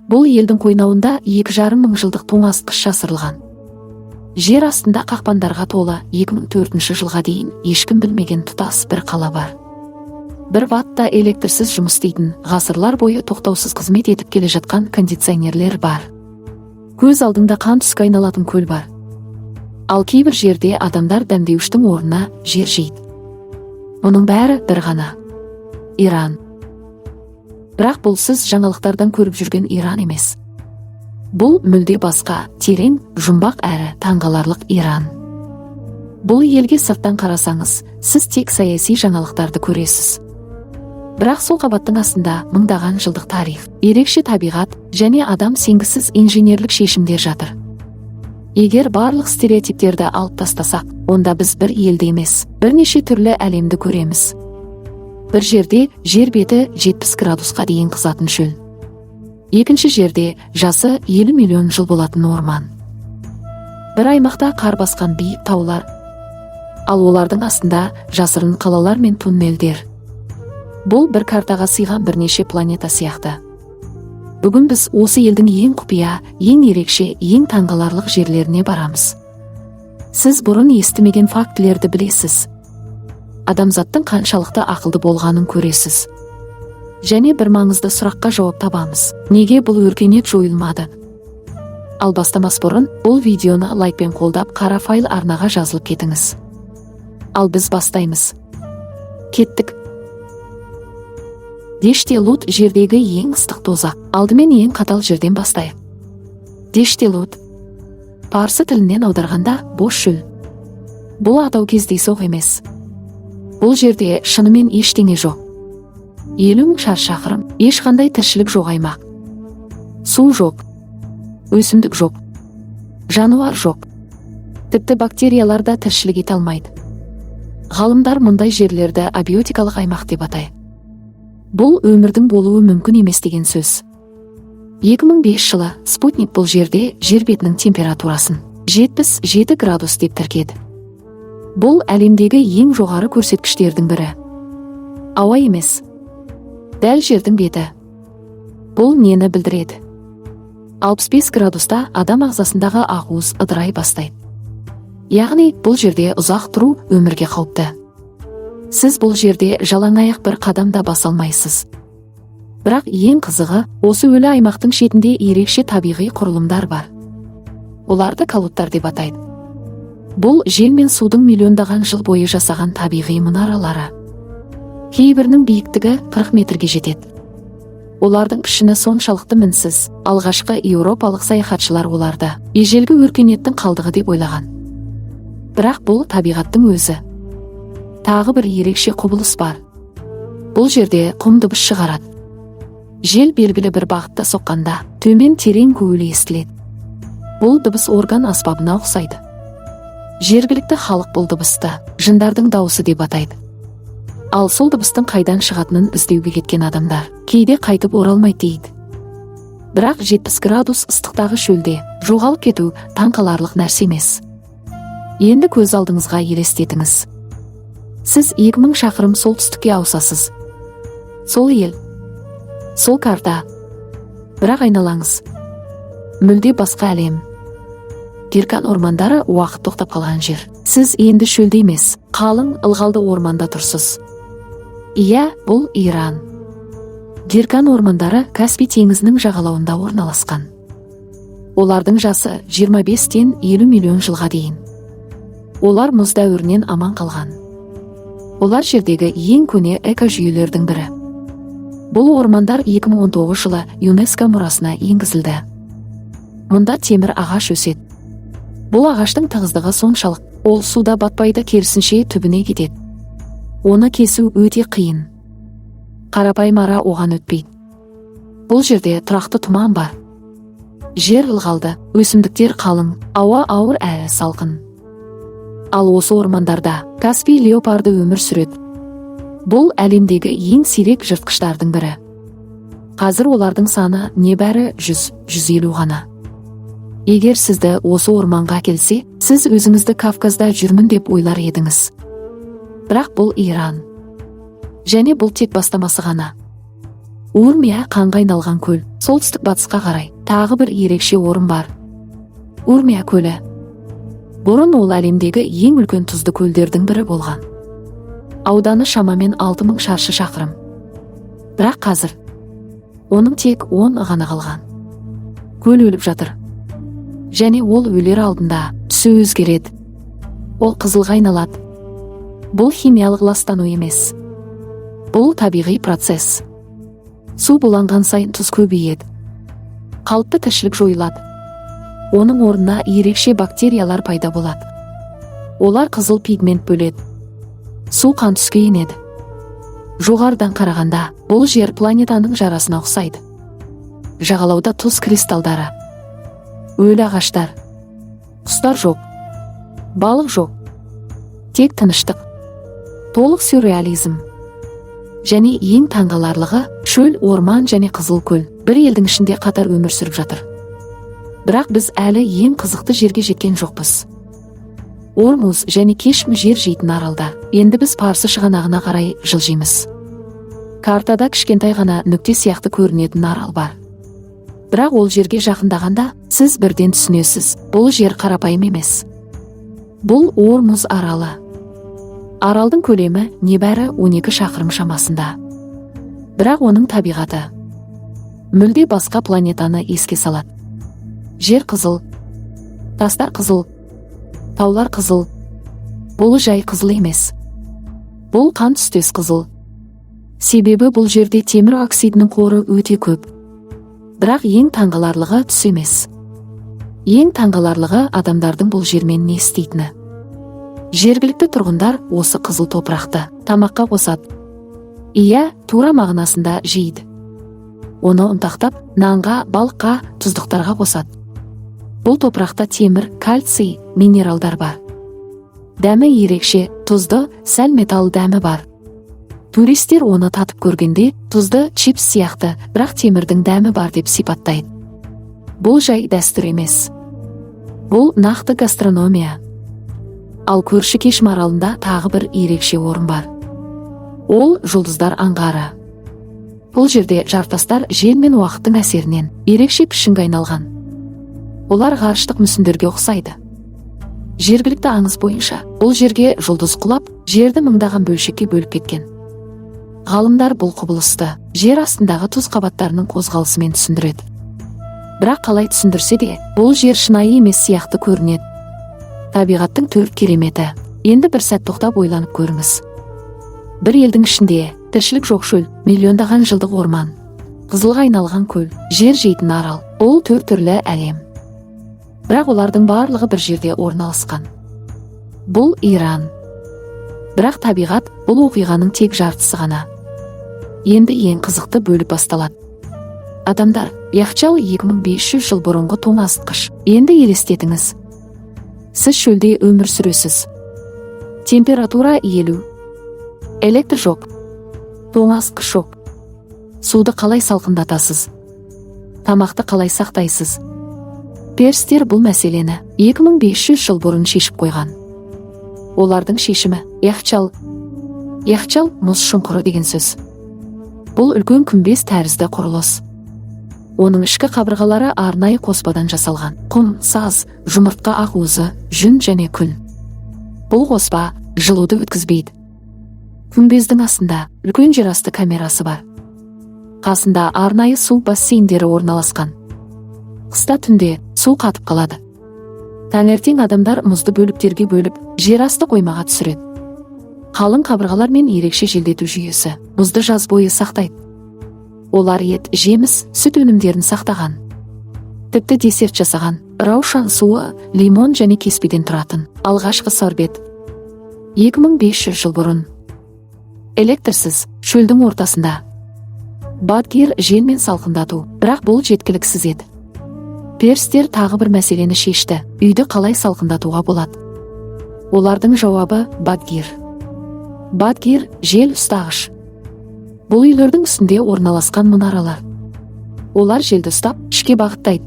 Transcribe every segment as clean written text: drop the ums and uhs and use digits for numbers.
Бұл елдің қойнауында 2,5 мың жылдық тоңазытқыш жасырылған. Жер астында қақпандарға толы, 2004 жылға дейін ешкім білмеген тұтас бір қала бар. 1 ватт та электрсіз жұмыс істейтін, ғасырлар бойы тоқтаусыз қызмет етіп келе жатқан кондиционерлер бар. Көз алдыңда қан түске айналатын көл бар. Ал кейбір жерде адамдар дәмдеуіштің орнына жер жейді. Мұның бәрі бір ғана Иран. Бірақ бұл сіз жаңалықтардан көріп жүрген Иран емес. Бұл мүлде басқа, терең, жұмбақ әрі таңғаларлық Иран. Бұл елге сырттан қарасаңыз, сіз тек саяси жаңалықтарды көресіз. Бірақ сол қабаттың астында мыңдаған жылдық тарих, ерекше табиғат және адам сенгісіз инженерлік шешімдер жатыр. Егер барлық стереотиптерді алып тастасақ, онда біз бір елді емес, бірнеше түрлі әлемді көреміз. Бір жерде жер беті 70 градусқа дейін қызатын шөл, екінші жерде жасы 50 миллион жыл болатын орман, бір аймақта қар басқан биік таулар, ал олардың астында жасырын қалалар мен туннельдер. Бұл бір картаға сыйған бірнеше планета сияқты. Бүгін біз осы елдің ең құпия, ең ерекше, ең таңғаларлық жерлеріне барамыз. Сіз бұрын естімеген фактілерді білесіз, адамзаттың қаншалықты ақылды болғанын көресіз және бір маңызды сұраққа жауап табамыз: неге бұл өркениет жойылмады? Ал бастамас бұрын бұл видеоны лайкпен қолдап, Қара файл арнаға жазылып кетіңіз. Ал біз бастаймыз. Кеттік! Деште Лут — жердегі ең ыстық тозақ. Алдымен ең қатал жерден бастайық. Деште Лут, парсы тілінен аударғанда, бос шөл. Бұл атау кездейсоқ емес. Бұл жерде шынымен ештеңе жоқ. 50 мың шаршы шақырым ешқандай тіршілік жоқ аймақ. Су жоқ, өсімдік жоқ, жануар жоқ, тіпті бактериялар да тіршілік ете алмайды. Ғалымдар мұндай жерлерді абиотикалық аймақ деп атайды. Бұл өмірдің болуы мүмкін емес деген сөз. 2005 жылы спутник бұл жерде жер бетінің температурасын 77 градус деп тіркеді. Бұл әлемдегі ең жоғары көрсеткіштердің бірі. Ауа емес, дәл жердің беті. Бұл нені білдіреді? 65 градуста адам ағзасындағы ақуыз ыдырай бастайды. Яғни бұл жерде ұзақ тұру өмірге қауіпті. Сіз бұл жерде жалаң аяқ бір қадам да баса алмайсыз. Бірақ ең қызығы, осы өлі аймақтың шетінде ерекше табиғи құрылымдар бар. Оларды калуттар деп атайды. Бұл жел мен судың миллиондаған жыл бойы жасаған табиғи мұнаралары. Кейбірінің биіктігі 40 метрге жетеді. Олардың пішіні соншалықты мінсіз, алғашқы еуропалық саяхатшылар оларды ежелгі өркениеттің қалдығы деп ойлаған. Бірақ бұл табиғаттың өзі. Тағы бір ерекше құбылыс бар: бұл жерде құм дыбыс шығарады. Жел белгілі бір бағытта соққанда, төмен, терең гуіл естіледі. Бұл дыбыс орган аспабына ұқсайды. Жергілікті халық бұл дыбысты жындардың дауысы деп атайды. Ал сол дыбыстың қайдан шығатынын іздеуге кеткен адамдар кейде қайтып оралмайды дейді. Бірақ 70 градус ыстықтағы шөлде жоғалып кету таңқаларлық нәрсе емес. Енді көз алдыңызға елестетіңіз: сіз 2000 шақырым солтүстікке ауысасыз. Сол ел, сол карта, бірақ айналаңыз мүлде басқа әлем. Гиркан ормандары — уақыт тоқтап қалған жер. Сіз енді шөлде емес, қалың, ылғалды орманда тұрсыз. Иә, бұл Иран. Гиркан ормандары Каспий теңізінің жағалауында орналасқан. Олардың жасы 25-тен 50 миллион жылға дейін. Олар мұз дәуірінен аман қалған. Олар жердегі ең көне экожүйелердің бірі. Бұл ормандар 2019 жылы ЮНЕСКО мұрасына енгізілді. Мұнда темір ағаш өседі. Бұл ағаштың тығыздығы соншалық, ол суда батпайды, керісінше, түбіне кетеді. Оны кесу өте қиын, қарапайым ара оған өтпейді. Бұл жерде тұрақты тұман бар. Жер ылғалды, өсімдіктер қалың, ауа ауыр әрі салқын. Ал осы ормандарда каспий леопарды өмір сүреді. Бұл әлемдегі ең сирек жыртқыштардың бірі. Қазір олардың саны небәрі 100-150 ғана. Егер сізді осы орманға әкелсе, сіз өзіңізді Кавказда жүрмін деп ойлар едіңіз. Бірақ бұл Иран. Және бұл тек бастамасы ғана. Урмия — қанға айналған көл. Солтүстік батысқа қарай тағы бір ерекше орын бар. Урмия көлі. Бұрын ол әлемдегі ең үлкен тұзды көлдердің бірі болған. Ауданы шамамен 6000 шаршы шақырым. Бірақ қазір оның тек 10 ғана қалған. Көл өліп жатыр. Және ол өлер алдында түсі өзгереді. Ол қызылға айналады. Бұл химиялық ластану емес. Бұл табиғи процесс. Су буланған сайын тұз көбейеді. Қалыпты тіршілік жойылады. Оның орнына ерекше бактериялар пайда болады. Олар қызыл пигмент бөледі. Су қан түске енеді. Жоғарыдан қарағанда, бұл жер планетаның жарасына ұқсайды. Жағалауда тұз кристалдары. Өлі ағаштар. Құстар жоқ. Балық жоқ. Тек тыныштық. Толық сюрреализм. Және ең таңғаларлығы, шөл, орман және қызыл көл бір елдің ішінде қатар өмір сүріп жатыр. Бірақ біз әлі ең қызықты жерге жеткен жоқпыз. Ормуз және Кешм жер жейтін аралдар. Енді біз Парсы шығанағына қарай жылжимыз. Картада кішкентай ғана нүкте сияқты көрінетін арал бар. Бірақ ол жерге жақындағанда сіз бірден түсінесіз, бұл жер қарапайым емес. Бұл Ормуз аралы. Аралдың көлемі небәрі 12 шақырым шамасында. Бірақ оның табиғаты мүлде басқа планетаны еске салады. Жер қызыл, тастар қызыл, таулар қызыл. Бұл жай қызыл емес. Бұл қан түстес қызыл. Себебі бұл жерде темір оксидінің қоры өте көп. Бірақ ең таңғаларлығы түс емес. Ең таңғаларлығы адамдардың бұл жермен не істейтіні. Жергілікті тұрғындар осы қызыл топырақты тамаққа қосады. Иә, тура мағынасында жейді. Оны ұнтақтап, нанға, балыққа, тұздықтарға қосады. Бұл топырақта темір, кальций, минералдар бар. Дәмі ерекше, тұзды, сәл металл дәмі бар. Туристер оны татып көргенде, тұзды чипс сияқты, бірақ темірдің дәмі бар деп сипаттайды. Бұл жай дәстүр емес. Бұл нақты гастрономия. Ал көрші Кешм аралында тағы бір ерекше орын бар. Ол жұлдыздар аңғары. Бұл жерде жартастар жел мен уақыттың әсерінен ерекше пішінге айналған. Олар ғарыштық мүсіндерге ұқсайды. Жергілікті аңыз бойынша, бұл жерге жұлдыз құлап, жерді мыңдаған бөлшекке бөліп кеткен. Ғалымдар бұл құбылысты жер астындағы тұз қабаттарының қозғалысымен түсіндіреді. Бірақ қалай түсіндірсе де, бұл жер шынайы емес сияқты көрінеді. Табиғаттың төрт кереметі. Енді бір сәт тоқтап ойланып көріңіз. Бір елдің ішінде тіршілік жоқ шөл, миллиондаған жылдық орман, қызылға айналған көл, жер жейтін арал. Бұл төрт түрлі әлем. Бірақ олардың барлығы бір жерде орналасқан. Бұл Иран. Бірақ табиғат бұл оқиғаның тек жартысы ғана. Енді ең қызықты бөлік басталады. Адамдар, Яхчал 2500 жыл бұрынғы тоңазытқыш. Енді елестетіңіз. Сіз шөлде өмір сүресіз. Температура 50. Электр жоқ. Тоңазытқыш жоқ. Суды қалай салқындатасыз? Тамақты қалай сақтайсыз? Перстер бұл мәселені 2500 жыл бұрын шешіп қойған. Олардың шешімі Яхчал. Яхчал мұз шұңқыры деген сөз. Бұл үлкен күмбез тәрізді құрылыс. Оның ішкі қабырғалары арнайы қоспадан жасалған. Құм, саз, жұмыртқа ақуызы, жүн және күл. Бұл қоспа жылуды өткізбейді. Күмбездің астында үлкен жерасты камерасы бар. Қасында арнайы су бассейндері орналасқан. Қыста түнде су қатып қалады. Таңертең адамдар мұзды бөліктерге бөліп, жерасты қоймаға түсіреді. Қалың қабырғалар мен ерекше желдету жүйесі мұзды жаз бойы сақтайды. Олар ет, жеміс, сүт өнімдерін сақтаған. Тіпті десерт жасаған. Раушан суы, лимон және кеспеден тұратын. Алғашқы сорбет. 2500 жыл бұрын. Электрсіз, шөлдің ортасында. Бадгир желмен салқындату, бірақ бұл жеткіліксіз еді. Перстер тағы бір мәселені шешті. Үйді қалай салқындатуға болады? Олардың жауабы бадгир. Бадгир жел ұстағыш. Бұл үйлердің үстінде орналасқан мұнаралар. Олар желді ұстап, ішке бағыттайды.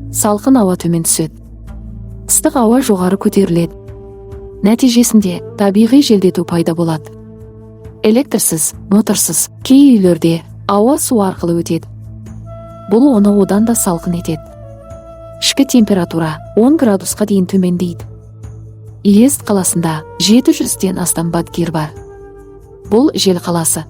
Салқын ауа төмен түседі. Ыстық ауа жоғары көтеріледі. Нәтижесінде табиғи желдету пайда болады. Электрсіз, моторсыз, кей үйлерде ауа су арқылы өтеді. Бұл оны одан да салқын етеді. Ішкі температура 10 градусқа дейін төмендейді. Йезд қаласында 700-ден астам бадгир бар. Бұл жел қаласы.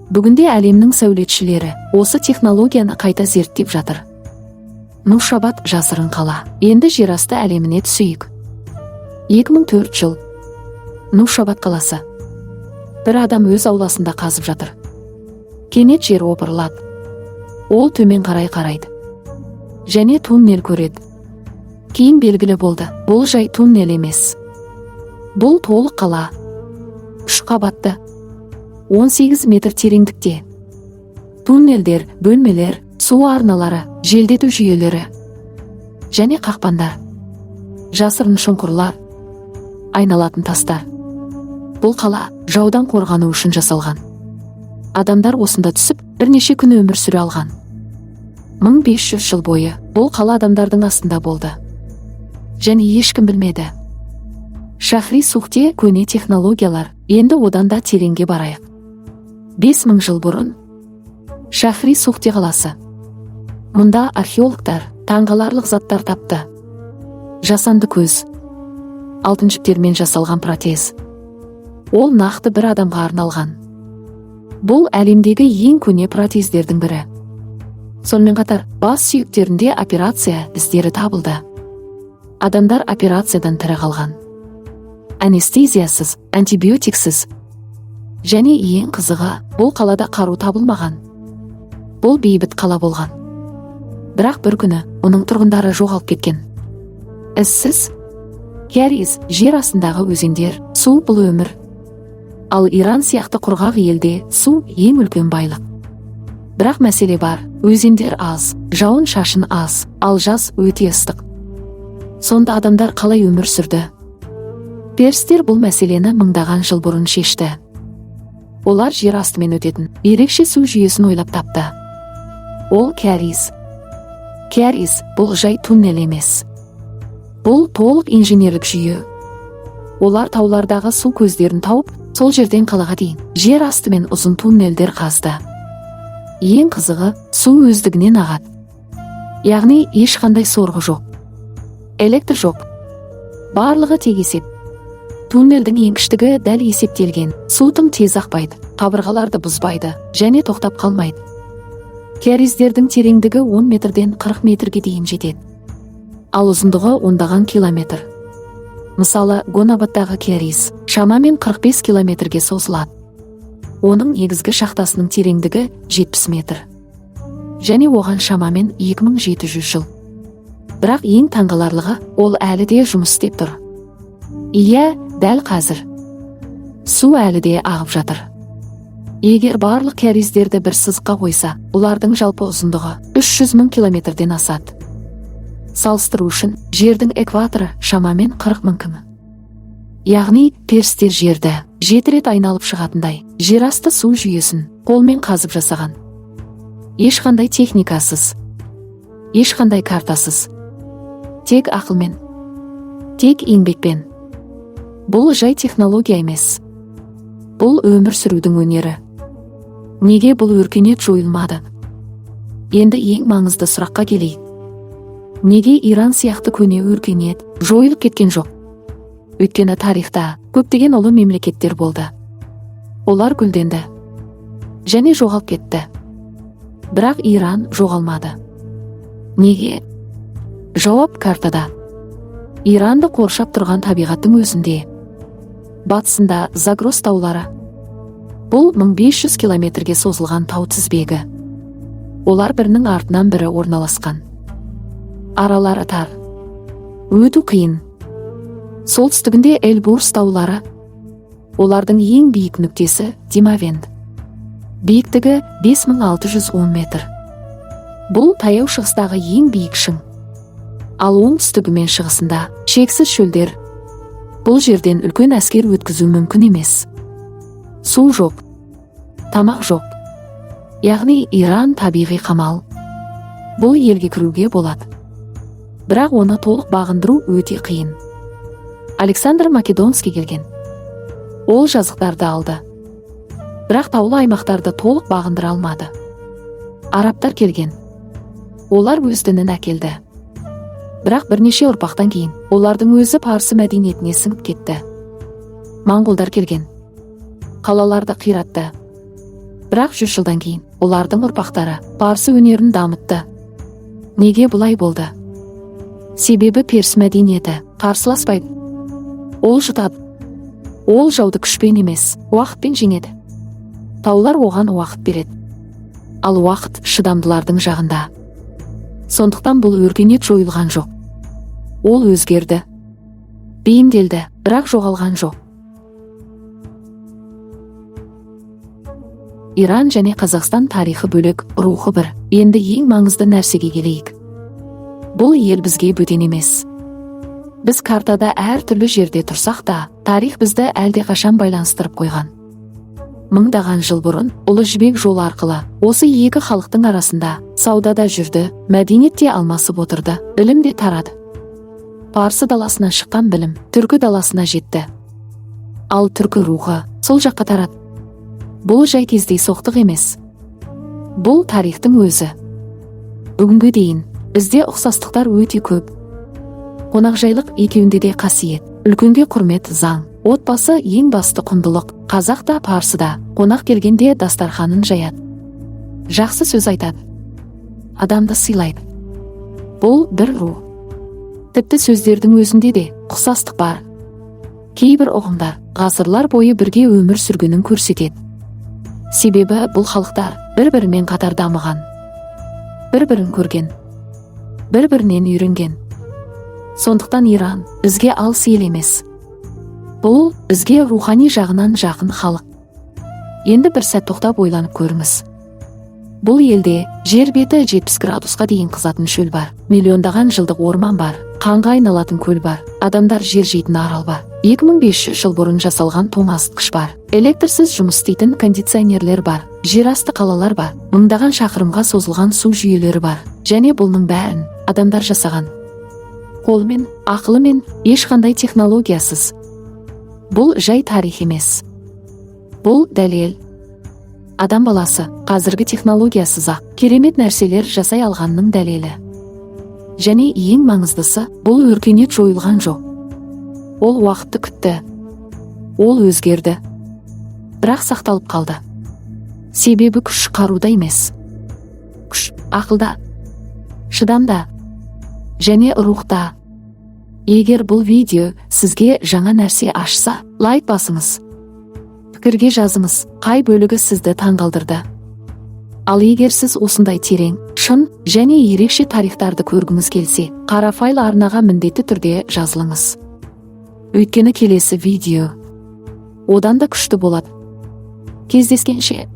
Бүгінде әлемнің сәулетшілері осы технологияны қайта зерттеп жатыр. Нушабад жасырын қала. Енді жерасты әлеміне түсейік. 2004 жыл. Нушабад қаласы. Бір адам өз ауласында қазып жатыр. Кенет жер опырылады. Ол төмен қарай қарайды. Және туннель көреді. Кейін белгілі болды, бұл жай туннель емес. Бұл толық қала. Үш қабатты. 18 метр тереңдікте. Туннельдер, бөлмелер, су арналары, желдету жүйелері және қақпандар. Жасырын шұңқырлар, айналатын тастар. Бұл қала жаудан қорғану үшін жасалған. Адамдар осында түсіп, бірнеше күн өмір сүре алған. 1500 жыл бойы бұл қала адамдардың астында болды. Және ешкім білмеді. Шахри Сухте көне технологиялар, енді одан да тереңге барайық. 5000 жыл бұрын Шахри Сухте қаласы. Мұнда археологтар таңғаларлық заттар тапты. Жасанды көз, алтын жіптермен жасалған протез. Ол нақты бір адамға арналған. Бұл әлемдегі ең көне протездердің бірі. Сонымен қатар бас сүйектерінде операция іздері табылды. Адамдар операциядан тірі қалған. Анестезиясыз, антибиотиксіз. Және ең қызығы, бұл қалада қару табылмаған. Бұл бейбіт қала болған. Бірақ бір күні оның тұрғындары жоғалып кеткен. Ізсіз. Кяриз, жер астындағы өзендер, су бұл өмір. Ал Иран сияқты құрғақ елде су ең үлкен байлық. Бірақ мәселе бар, өзендер аз, жауын шашын аз, ал жаз өте ыстық. Сонда адамдар қалай өмір сүрді? Перстер бұл мәселені мыңдаған жыл бұрын шешті. Олар жер астымен өтетін ерекше су жүйесін ойлап тапты. Ол кяриз. Кяриз бұл жай туннель емес. Бұл толық инженерлік жүйе. Олар таулардағы су көздерін тауып, сол жерден қалаға дейін жер астымен ұзын туннельдер қазды. Ең қызығы, су өздігінен ағады. Яғни ешқандай сорғы жоқ. Электр жоқ. Барлығы тек есеп. Туннельдің еңкіштігі дәл есептелген. Су тым тез ақпайды, қабырғаларды бұзбайды және тоқтап қалмайды. Кяриздердің тереңдігі 10 метрден 40 метрге дейін жетеді. Ал ұзындығы ондаған километр. Мысалы, Гонабадтағы кяриз шамамен 45 километрге созылады. Оның негізгі шахтасының тереңдігі 70 метр. Және оған шамамен 2700 жыл. Бірақ ең таңғаларлығы, ол әлі де жұмыс істеп тұр. Иә, дәл қазір. Су әлі де ағып жатыр. Егер барлық кяриздерді бір сызыққа қойса, олардың жалпы ұзындығы 300 мың километрден асады. Салыстыру үшін, жердің экваторы шамамен 40 мың км. Яғни, перстер жерді жеті рет айналып шығатындай жерасты су жүйесін қолмен қазып жасаған. Ешқандай техникасыз, ешқандай картасыз. Тек ақылмен, тек еңбекпен. Бұл жай технология емес. Бұл өмір сүрудің өнері. Неге бұл өркениет жойылмады? Енді ең маңызды сұраққа келейік. Неге Иран сияқты көне өркениет жойылып кеткен жоқ? Өйткені тарихта көптеген ұлы мемлекеттер болды. Олар гүлденді және жоғалып кетті. Бірақ Иран жоғалмады. Неге? Жауап картада. Иранды қоршап тұрған табиғаттың өзінде. Батысында Загрос таулары. Бұл 1500 километрге созылған тау тізбегі. Олар бірінің артынан бірі орналасқан. Аралары тар. Өту қиын. Солтүстігінде Эльбурс таулары. Олардың ең биік нүктесі Димавенд. Биіктігі 5610 метр. Бұл Таяу Шығыстағы ең биік шың. Ал оңтүстігі мен шығысында шексіз шөлдер. Бұл жерден үлкен әскер өткізу мүмкін емес. Су жоқ. Тамақ жоқ. Яғни Иран табиғи қамал. Бұл елге кіруге болады. Бірақ оны толық бағындыру өте қиын. Александр Македонский келген. Ол жазықтарды алды. Бірақ таулы аймақтарды толық бағындыра алмады. Арабтар келген. Олар өз дінін әкелді. Бірақ бірнеше ұрпақтан кейін олардың өзі парсы мәдениетіне сіңіп кетті. Моңғолдар келген. Қалаларды қиратты. Бірақ 100 жылдан кейін олардың ұрпақтары парсы өнерін дамытты. Неге бұлай болды? Себебі перс мәдениеті қарсыласпайды. Ол жұтады. Ол жауды күшпен емес, уақытпен жеңеді. Таулар оған уақыт береді. Ал уақыт шыдамдылардың жағында. Сондықтан бұл өркениет жойылған жоқ. Ол өзгерді. Бейімделді, бірақ жоғалған жоқ. Иран және Қазақстан тарихы бөлек, рухы бір. Енді ең маңызды нәрсеге келейік. Бұл ел бізге бөтен емес. Біз картада әр түрлі жерде тұрсақ та, тарих бізді әлдеқашан байланыстырып қойған. Мыңдаған жыл бұрын Ұлы Жібек жолы арқылы осы екі халықтың арасында сауда да жүрді, мәдениет те алмасып отырды, ілім де тарады. Парсы даласынан шыққан білім түркі даласына жетті. Ал түркі рухы сол жаққа тарады. Бұл жай кездейсоқтық емес. Бұл тарихтың өзі. Бүгінге дейін бізде ұқсастықтар өте көп. Қонақжайлық екеуінде де қасиет, үлкенге құрмет заң, отбасы ең басты құндылық. Қазақ та, парсы да қонақ келгенде дастарханын жаяды. Жақсы сөз айтады. Адамды сыйлайды. Бұл бір рух. Тіпті сөздердің өзінде де ұқсастық бар. Кейбір ұғымдар ғасырлар бойы бірге өмір сүргенін көрсетеді. Себебі бұл халықтар бір-бірімен қатар дамыған. Бір-бірін көрген. Бір-бірінен үйренген. Сондықтан Иран бізге алыс ел емес. Бұл бізге рухани жағынан жақын халық. Енді бір сәт тоқтап ойланып көріңіз. Бұл елде жер беті 70 градусқа дейін қызатын шөл бар, миллиондаған жылдық орман бар, қанға айналатын көл бар, адамдар жер жейтін арал бар. 2500 жыл бұрын жасалған тоңазытқыш бар, электрсіз жұмыс істейтін кондиционерлер бар, жерасты қалалар бар, мыңдаған шақырымға созылған су жүйелері бар. Және бұның бәрін адамдар жасаған. Қолымен, ақылымен, ешқандай технологиясыз. Бұл жай тарих емес. Бұл дәлел. Адам баласы қазіргі технологиясыз-ақ керемет нәрселер жасай алғанының дәлелі. Және ең маңыздысы, бұл өркениет жойылған жоқ. Ол уақытты күтті. Ол өзгерді. Бірақ сақталып қалды. Себебі күш қаруда емес. Күш ақылда, шыдамда және рухта. Егер бұл видео сізге жаңа нәрсе ашса, лайк басыңыз. Пікірге жазыңыз, қай бөлігі сізді таңғалдырды. Ал егер сіз осындай терең, шын және ерекше тарихтарды көргіңіз келсе, Қара файл арнаға міндетті түрде жазылыңыз. Өйткені келесі видео одан да күшті болады. Кездескенше.